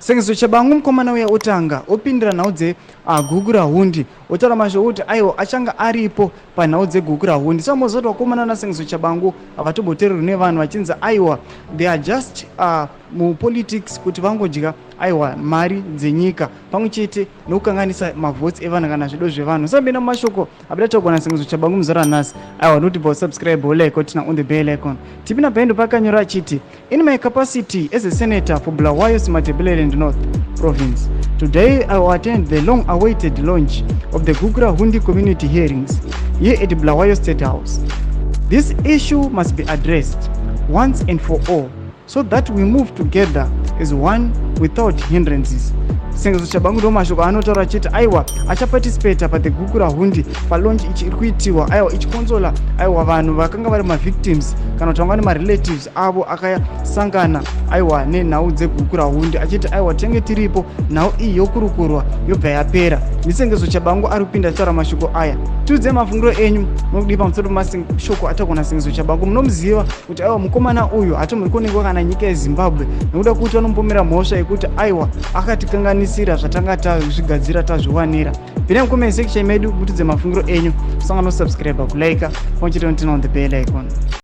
Sengezo Tshabangu, mukomana uya, otanga opindira nhau dzeGukurahundi, otaura mashoko kuti aiwa, achanga aripo panhau dzeGukurahundi. So mozoti vakomana naSengezo Tshabangu havatomboteererwi nevanhu, vachinzi aiwa, they are just mupolitics kuti vangodya, aiwa, mari dzenyika pamwe chete nokukanganisa mavotes evanhu kana zvido zvevanhu. Usambenda mumashoko abuda taugwa naSengezo Tshabangu muzuva ranhasi. Aiwa, noti subscribe, like, turn on the bell icon. Tipinda paendo pakanyora achiti, "In my capacity as a senator for Bulawayo Matabeleland North Province, today I will attend the long awaited launch of the Gukurahundi community hearings here at Bulawayo State House. This issue must be addressed once and for all so that we move together as one without hindrances." Sengezo Tshabangu ndo mashoko anotaura achiti aiwa, achaparticipata pathe Gukurahundi palaunch ichi iri kuitiwa, aiwa, ichikonzola, aiwa, vanhu vakanga vari mavictims kana kuti vanga nemarelatives avo akasangana, aiwa, nenhau dzeGukurahundi, achiti aiwa, tinenge tiripo, nhau iyi yokurukurwa yobva yapera. NdiSengezo Tshabangu ari kupinda achitaura mashoko aya. Tiudzei mafungiro enyu nokudii pamusoro pemashoko ataurwa naSengezo Tshabangu. Munomuziva kuti aiwa, mukomana uyu hatombori kuonekwa kana nyika yeZimbabwe nekuda kuti vanombomera mhosva yekuti aiwa, akatikanganisira zvatanga tazvigadzira, tazviwanira. Pinai mucomment section medu mutidze mafungiro enyu. Kusangana nosubscribe, kulike, pamwe chete noturn on the bell icon.